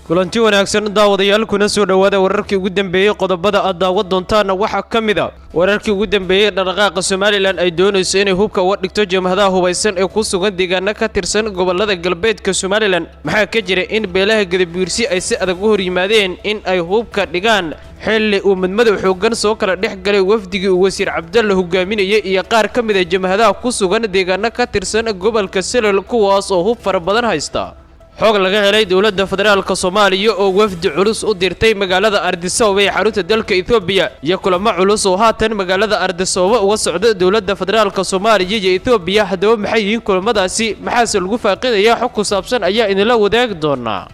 Kulanti wanaagsan daawadayaal, kuna soo dhowaada wararkii ugu dambeeyey. Qodobada aad daawan doontaana waxaa ka mid a wararkii ugu dambeeyey dhaqdhaqaaqa Somalilan ay doonayso inay hubka uga dhigto jamhadaha hubaysan ee ku sugan deegaano ka tirsan gobolada galbeedka Somalilan. Maxaa ka jira in beelaha Gadabuursi ay si adag u hor yimaadeen in ay hubka dhigaan, xilli uu madmadow xooggan soo kala dhex galay wafdigii uu wasiir Cabdalle hogaaminayay iyo qaar ka mid a jamhadaha ku sugan deegaano ka tirsan gobolka Selol, kuwaas oo hub fara badan haysta? Xog laga helay dowladda federaalka Soomaaliya oo wafdi culus u dirtay magaalada Ardisababa ee xarunta dalka Etoobiya, iyo kulamo culus oo haatan magaalada Ardisababa uga socda dowladda federaalka Soomaaliya iyo Etoobiya. Haddaba maxay yihiin kulamadaasi? Maxaase lagu faaqidayaa? Xog ku saabsan ayaa idinla wadaagi doonaa.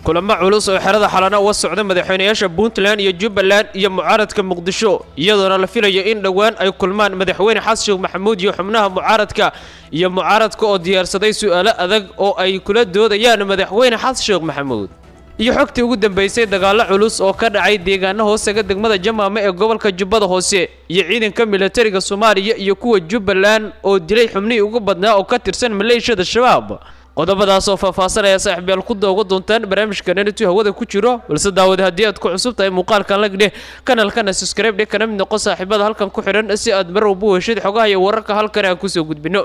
Kulamo culus oo xerada Xalana uga socda madaxweynayaasha Puntland iyo Jubbaland iyo mucaaradka Muqdisho, iyadoona la filayo in dhowaan ay kulmaan madaxweyne Xasan Sheekh Maxamuud iyo xubnaha mucaaradka, iyo mucaaradka oo diyaarsaday su'aalo adag oo ay kula doodayaan madaxweyne Xasan Sheekh Maxamuud, iyo xogtii ugu dambeysay dagaallo culus oo ka dhacay deegaano hoosaga degmada Jamaame ee gobolka Jubbada Hoose, iyo ciidanka militariga Soomaaliya iyo kuwa Jubbaland oo dilay xubnihii ugu badnaa oo ka tirsan maleeshiyada Shabaab. Qodobadaas oo faahfaahsanaya, saaxiibyaal, ku dooga doontaan barnaamijkan intuu hawada ku jiro. Balse daawade, haddii aad ku cusub tahay muuqaalkan, like dheh, kanalkana subscribe dheh, kana mid noqo saaxiibada halkan ku xidhan si aad mar walba u heshid xogaha iyo wararka halkan aan kusoo gudbino.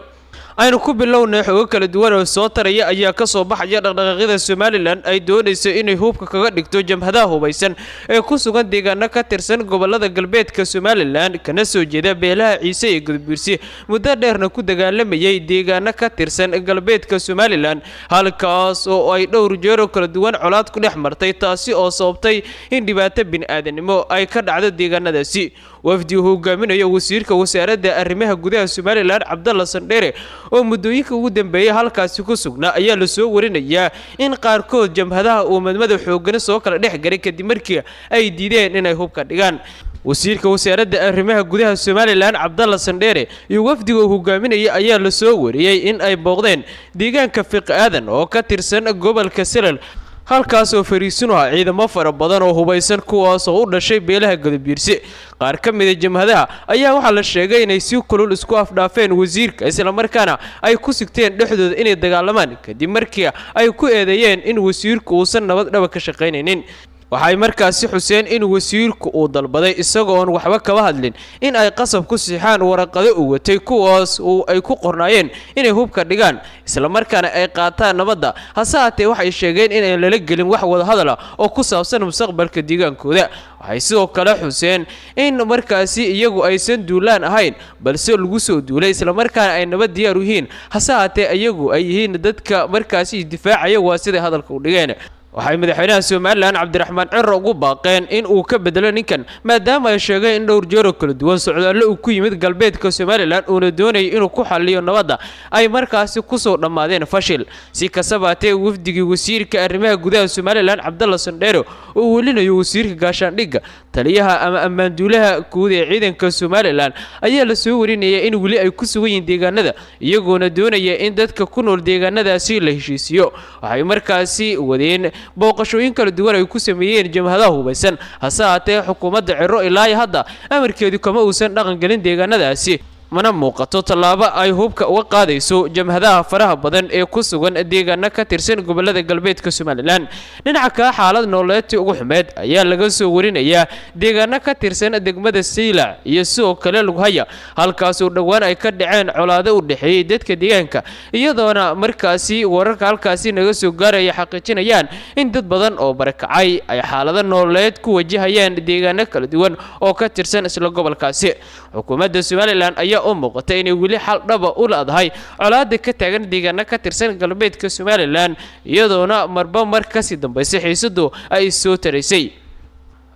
Aynu ku bilownay. Xogo kala duwan oo soo taraya ayaa ka soo baxaya dhaqdhaqaaqyada Somalilan ay doonayso inay hubka kaga dhigto jamhadaha hubaysan ee ku sugan deegaano ka tirsan gobolada galbeedka Somalilan, kana soo jeeda beelaha Ciise iyo Gudbuursi, muddo dheerna ku dagaalamayay deegaano ka tirsan galbeedka Somalilan, halkaas oo ay dhowr jeer oo kala duwan colaad ku dhex martay, taasi oo sababtay in dhibaato bini'aadanimo ay ka dhacdo deegaanadaasi. Wafdi uu hogaaminayo wasiirka wasaaradda arrimaha gudaha Somalilan, Cabdalla Sandheere, oo muddooyinka ugu dambeeyay halkaasi ku sugnaa, ayaa lasoo warinayaa in qaarkood jamhadaha uu madmada xooggan soo kala dhex galay kadib markii ay diideen inay hubka dhigaan. Wasiirka wasaaradda arrimaha gudaha Somalilan, Cabdalla Sandheere, iyo wafdiga uu hogaaminayay ayaa lasoo wariyey in ay booqdeen deegaanka Fiq Aadan oo ka tirsan gobolka Selal, halkaas oo fariisin u ah ciidamo fara badan oo hubaysan, kuwaas oo u dhashay beelaha Gadabiirsi. Qaar ka mida jamhadaha ayaa waxaa la sheegay inay si kulul isku afdhaafeen wasiirka, islamarkaana ay ku sigteen dhexdooda inay dagaalamaan, kadib markii ay ku eedeeyeen in wasiirku uusan nabad dhaba ka shaqaynaynin. Waxay markaasi xuseen in wasiirku uu dalbaday, isagoon waxba kaba hadlin, in ay qasab ku siixaan waraqado uu watay, kuwaas oo ay ku qornaayeen inay hubka dhigaan, islamarkaana ay qaataan nabadda. Hase haatee waxay sheegeen inaan lala gelin wax wadahadal ah oo ku saabsan mustaqbalka deegaankooda. Waxay sidoo kale xuseen in markaasi iyagu aysan duulaan ahayn, balse lagu soo duulay, islamarkaana ay nabad diyaar u yihiin, hase haatee iyagu ay yihiin dadka markaasi isdifaacaya, waa siday hadalka u dhigeen. Waxay madaxweynaha Somalilan, Cabdiraxmaan Ciro, ugu baaqeen in uu ka bedelo ninkan, maadaama ay sheegeen in dhowr jeeroo kala duwan socdaallo uu ku yimid galbeedka Somalilan uuna doonayay inuu ku xalliyo nabadda ay markaasi kusoo dhammaadeen fashil. Si kastaba hatee, wafdigii wasiirka arrimaha gudaha Somalilan, Cabdalla Sandheere, oo welinayo wasiirka gaashaandhigga, taliyaha ama ammaanduulaha guud ee ciidanka Somalilan, ayaa lasoo warinaya in weli ay ku sugan yihiin deegaanada, iyagoona doonaya in dadka ku nool deegaanadaasi la heshiisiyo. Waxay markaasi wadeen booqashooyin kala duwan ay ku sameeyeen jamhadaha hubaysan. Hase haatee xukuumadda Ciro ilaa hadda amarkeedu kama uusan dhaqangelin deegaanadaasi, mana muuqato tallaabo ay hubka uga qaadayso jamhadaha faraha badan ee ku sugan deegaano ka tirsan gobolada galbeedka Somalilan. Dhinaca kale, xaalad nololeedtii ugu xumeed ayaa laga soo warinayaa deegaano ka tirsan degmada Saylac iyo sidoo kale Lughaya, halkaasoo dhowaan ay ka dhaceen colaado u dhexeeyey dadka deegaanka, iyadoona markaasi wararka halkaasi naga soo gaaraya xaqiijinayaan in dad badan oo barakacay ay xaalado nololeed ku wajahayaan deegaano kala duwan oo ka tirsan isla gobolkaasi. Xukuumadda Somalilan ayaa u muuqata inay weli xal dhaba u laadahay colaada ka taagan deegaano ka tirsan galbeedka Somalilan, iyadoona marba mar kasii dambaysay xiisadu ay soo taraysay.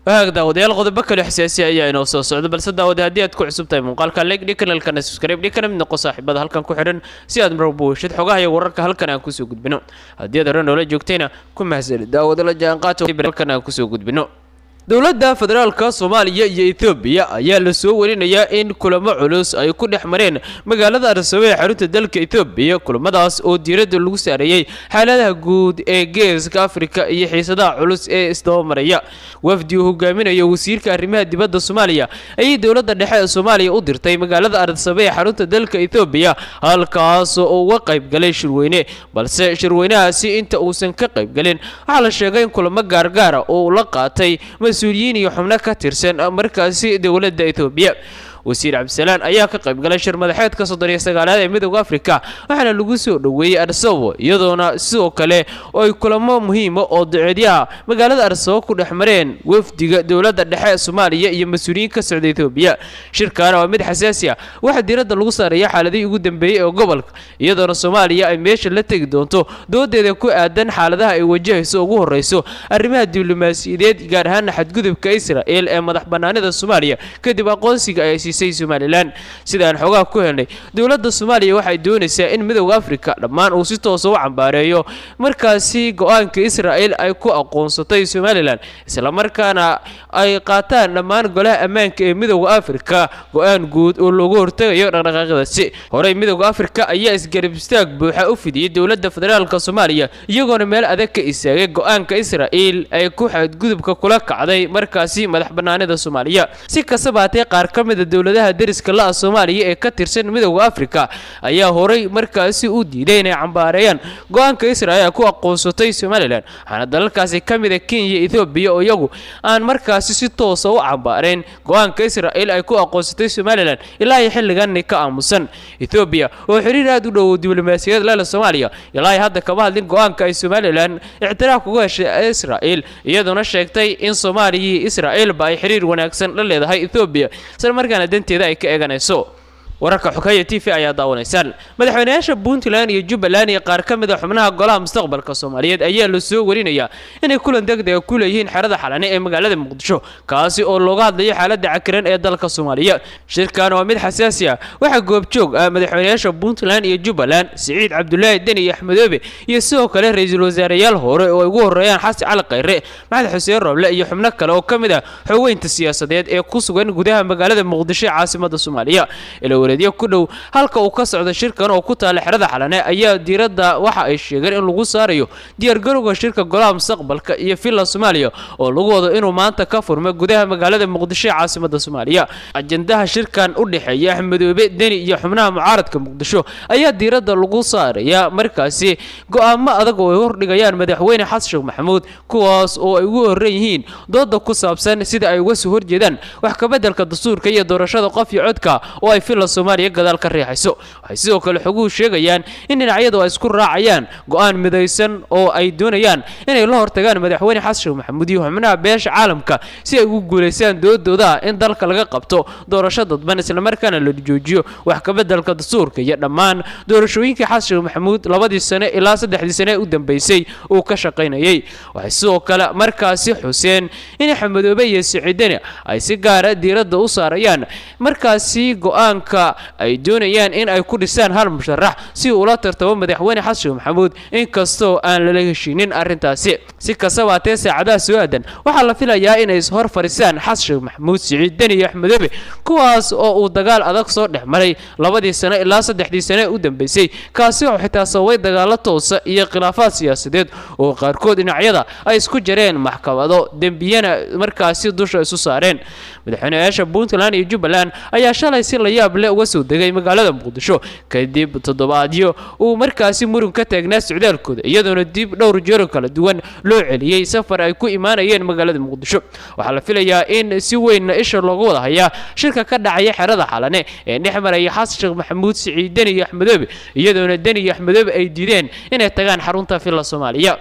Waag daawadayaal, qodobo kale xasaasi ayaa inoo soo socda. Balse daawade, haddii aad ku cusub tahay muuqaalka, like dhig, kanalkana subscribe dhig, kana mid noqo saaxiibada halkan ku xidhan si aad mar walba u heshid xogaha iyo wararka halkan aan kusoo gudbino. Haddii aad hore noola joogtayna, ku mahadsanid, daawada, la jaanqaadka halkan aan kusoo gudbino. Dowladda federaalka Soomaaliya iyo Etoobiya ayaa la soo warinayaa in kulamo culus ay ku dhex mareen magaalada Addis Ababa ee xarunta dalka Etoobiya, kulamadaas oo diiradda lagu saareeyay xaaladaha guud ee Geeska Afrika iyo xiisadaha culus ee isdabamaraya. Wafdi uu hogaaminayo wasiirka arrimaha dibadda Soomaaliya ayay dowladda dhexe ee Soomaaliya u dirtay magaalada Addis Ababa ee xarunta dalka Etoobiya, halkaas oo uga qayb galay shirweyne. Balse shirweynahaasi inta uusan ka qayb galin, waxaa la sheegay in kulamo gaargaara oo uu la qaatay mas-uuliyiin iyo xubno ka tirsan markaasi dowladda Etoobiya. Wasiir Cabdisalaan ayaa ka qayb galay shir madaxeedka 39aad ee Midowda Afrika, waxaana lagu soo dhoweeyey Addis Ababa, iyadoona sidoo kale oo ay kulamo muhiima oo duceedyaha magaalada Addis Ababa ku dhex mareen wafdiga dowladda dhexe ee Soomaaliya iyo mas-uuliyiin ka socda Etoobiya. Shirkaana waa mid xasaasi ah, waxaa diiradda lagu saaraya xaaladihii ugu dambeeyey ee gobolka, iyadoona Soomaaliya ay meesha la tegi doonto doodeeda ku aadan xaaladaha ay wajahayso, ugu horeyso arrimaha diblomaasiyadeed, gaar ahaana xadgudubka Israel ee madax banaanida Soomaaliya kadib aqoonsiga ay siisay Somalilan. Sidaan xogaha ku helnay, dowladda Soomaaliya waxay doonaysaa in Midowda Afrika dhammaan uu si toosa u cambaareeyo markaasi go-aanka Israel ay ku aqoonsatay Somalilan, islamarkaana ay qaataan dhammaan golaha ammaanka ee Midowda Afrika go-aan guud oo loogu hortagayo dhaqdhaqaaqyadaasi. Horey Midowda Afrika ayaa isgarab istaag buuxa u fidiyey dowladda federaalka Soomaaliya, iyagoona meel adag ka istaagay go-aanka Israel ay ku xadgudubka kula kacday markaasi madax banaanida Soomaaliya. Si kastaba haatee, qaar ka mida dowladaha deriska la-a Soomaaliya ee ka tirsan Midowda Afrika ayaa horay markaasi u diiday inay cambaareeyaan go-aanka Israel ay ku aqoonsatay Somalilan, waxaana dalalkaasi ka mida Kenya iyo Etoobiya oo iyagu aan markaasi si toosa u cambaarayn go-aanka Israel ay ku aqoonsatay Somalilan ilaa iyo xilligan ka aamusan. Etoobiya oo xiriir aad u dhow diblomaasiyadeed lala Soomaaliya ilaa iyo hadda kama hadlin go-aanka ay Somalilan ictiraaf uga heshay Israel, iyadoona sheegtay in Soomaaliya iyo Israelba ay xiriir wanaagsan la leedahay Etoobiya, isla markaana danteeda ay ka eeganayso. Wararka Xogaya TV ayaa daawanaysaan. Madaxweynayaasha Puntland iyo Jubbaland iyo qaar ka mid a xubnaha golaha mustaqbalka Soomaaliyeed ayaa la soo warinayaa inay kulan degdega ku leeyihiin xerada Xalane ee magaalada Muqdisho, kaasi oo looga hadlayo xaaladda cakiran ee dalka Soomaaliya. Shirkan waa mid xasaasi ah, waxaa goobjoog ah madaxweynayaasha Puntland iyo Jubbaland, Siciid Cabdulaahi Deni iyo Axmedoobe, iyo sidoo kale ra-iisul wasaareyaal hore oo ay ugu horeeyaan Xasan Cali Khayre, Maxamed Xuseen Roble iyo xubno kale oo ka mid ah xogeynta siyaasadeed ee ku sugan gudaha magaalada Muqdisho ee caasimada Soomaaliya. Ila ku dhow halka uu ka socdo shirkan oo ku taala xerada Xalane ayaa diiradda waxa ay sheegeen in lagu saarayo diyaargarowga shirka golaha mustaqbalka iyo Villa Soomaaliya oo lagu wado inuu maanta ka furmo gudaha magaalada Muqdisho ee caasimada Soomaaliya. Ajandaha shirkan u dhexeeya Axmedoobe, Deni iyo xubnaha mucaaradka Muqdisho ayaa diiradda lagu saaraya markaasi go'aamo adag oo ay hordhigayaan madaxweyne Xasan Sheekh Maxamuud, kuwaas oo ay ugu horreyn yihiin dooda ku saabsan sida ay uga soo horjeedaan wax ka beddelka dastuurka iyo doorashada qof iyo codka oo ay Villa Soomaaliya gadaal ka riixayso. Waxay sidoo kale xoguhu sheegayaan in dhinacyadu ay isku raacayaan go'aan midaysan oo ay doonayaan inay la hortagaan madaxweyne Xasan Sheekh Maxamuud iyo xubnaha beesha caalamka si ay ugu guulaystaan doodooda in dalka laga qabto doorasho dadban, islamarkaana la joojiyo wax ka beddelka dastuurka iyo dhammaan doorashooyinkii Xasan Sheekh Maxamuud 2dii sane ilaa 3dii sane u dambeysay uu ka shaqaynayay. Waxay sidoo kale markaasi xuseen in Axmedoobe iyo Siciidani ay si gaara diiradda u saarayaan markaasi go'aanka ay doonayaan in ay ku dhisaan hal musharax si uu ula tartamo madaxweyne Xasan Sheekh Maxamuud, inkastoo aan lala heshiinin arrintaasi. Si kastaba hatee, saacadaha soo aadan waxaa la filayaa inay ishor fadhisaan Xasan Sheekh Maxamuud, Siciid Deni iyo Axmedoobe, kuwaas oo uu dagaal adag soo dhex maray 2dii sano ilaa 3dii sane u dambeysay, kaasi oo xitaa sababay dagaallo toosa iyo khilaafaad siyaasadeed oo qaarkood dhinacyada ay isku jareen maxkamado dembiyana markaasi dusha isu saareen. Madaxweynayaasha Puntland iyo Jubbaland ayaa shalay si la yaab leh uga soo degay magaalada Muqdisho kadib toddobaadyo uu markaasi murug ka taagnaa socdaalkooda, iyadoona dib dhowr jeero kala duwan loo celiyey safar ay ku imaanayeen magaalada Muqdisho. Waxaa la filayaa in si weynna isha looga wada hayaa shirka ka dhacaya xerada Xalane ee dhex maraya Xasan Sheekh Maxamuud, Siciid Deni iyo Axmedoobe, iyadoona Deni iyo Axmedoobe ay diideen inay tagaan xarunta Villa Soomaaliya.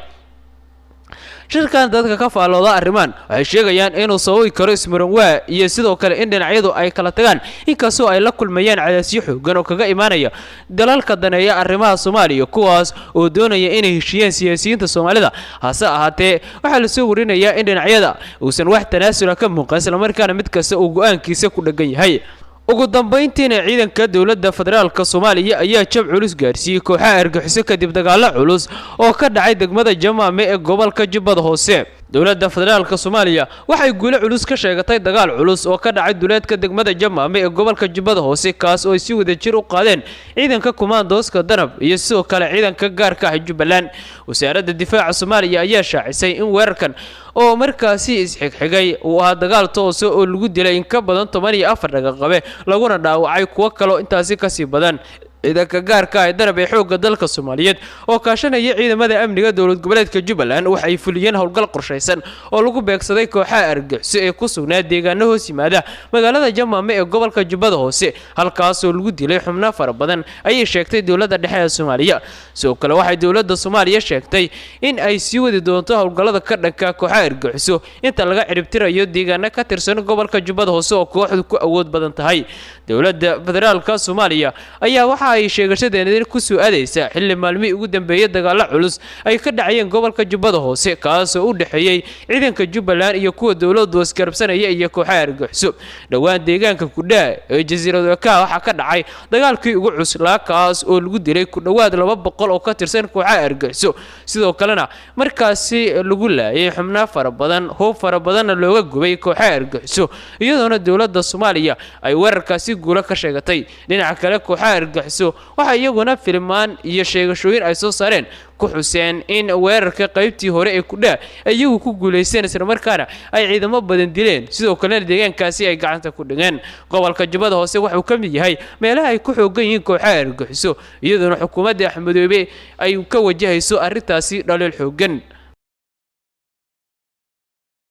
Shirkan dadka ka faallooda arrimaan waxay sheegayaan inuu sababi karo ismuran waa iyo sidoo kale in dhinacyadu ay kala tagaan, inkastoo ay la kulmayaan cadaasyo xoogan oo kaga imaanaya dalalka daneeya arrimaha Soomaaliya, kuwaas oo doonaya inay heshiiyaan siyaasiyiinta Soomaalida. Hase ahaatee, waxaa lasoo warinayaa in dhinacyada uusan wax tanaasula ka muuqan, islamarkaana mid kasta uu go-aankiisa ku dheggan yahay. Ugu dambayntiina, ciidanka dowladda federaalka Soomaaliya ayaa jab culus gaarsiiyey kooxaha argaxiso kadib dagaallo culus oo ka dhacay degmada Jamaame ee gobolka Jubbada Hoose. Dowladda federaalka Soomaaliya waxay guulo culus ka sheegatay dagaal culus oo ka dhacay duleedka degmada Jamaame ee gobolka Jubbada Hoose, kaas oo ay si wadajir u qaadeen ciidanka kumaandooska Danab iyo sidoo kale ciidanka gaarka ah Jubbaland. Wasaaradda difaaca Soomaaliya ayaa shaacisay in weerarkan oo markaasi isxigxigay uu ahaa dagaal toosa oo lagu dilay in ka badan 14 dhagaqabe, laguna dhaawacay kuwo kaloo intaasi kasii badan. Ciidanka gaarka ah ee Danab ee xoogga dalka Soomaaliyeed oo kaashanaya ciidamada amniga dowlad goboleedka Jubbaland waxay fuliyeen howlgal qorshaysan oo lagu beegsaday kooxaha argagixiso ee ku sugnaa deegaano hoos yimaada magaalada Jamaame ee gobolka Jubbada Hoose, halkaasoo lagu dilay xubno fara badan, ayay sheegtay dowladda dhexe ee Soomaaliya. Sidoo kale waxay dowladda Soomaaliya sheegtay in ay sii wadi doonto howlgallada ka dhanka kooxaha argagixiso inta laga ciribtirayo deegaano ka tirsan gobolka Jubbada Hoose oo kooxdu ku awood badan tahay. Dowladda federaalka Soomaaliya ayaa waxa ay sheegashadeena ku soo aadaysa xilli maalmihii ugu dambeeyay dagaalo culus ay ka dhacayeen gobolka Jubbada Hoose, kaasoo u dhexeeyey ciidanka Jubbaland iyo kuwa dowladdu isgarabsanaya iyo kooxaha argagixiso. Dhowaan deegaanka Kudhaa ee jasiirad Eka waxaa ka dhacay dagaalkii ugu cuslaa, kaas oo lagu dilay ku dhowaad 200 oo ka tirsan kooxaha argagixiso, sidoo kalena markaasi lagu laayay xubno fara badan, hoob fara badanna looga gubay kooxaha argagixiso, iyadoona dowladda Soomaaliya ay weerarkaasi guulo ka sheegatay. Dhinaca kale kooxaha argagixiso waxaa iyaguna filmaan iyo sheegashooyin ay soo saareen ku xuseen in weerarka qaybtii hore ee Kudhaa iyagu ku guulaysteen, islamarkaana ay ciidamo badan dileen, sidoo kalena deegaankaasi ay gacanta ku dhigeen. Gobolka Jubbada Hoose wuxuu ka mid yahay meelaha ay ku xoogan yihiin kooxaha argagixiso, iyadoona xukuumadda Axmedoobe ay ka wajahayso arrintaasi dhaliil xoogan.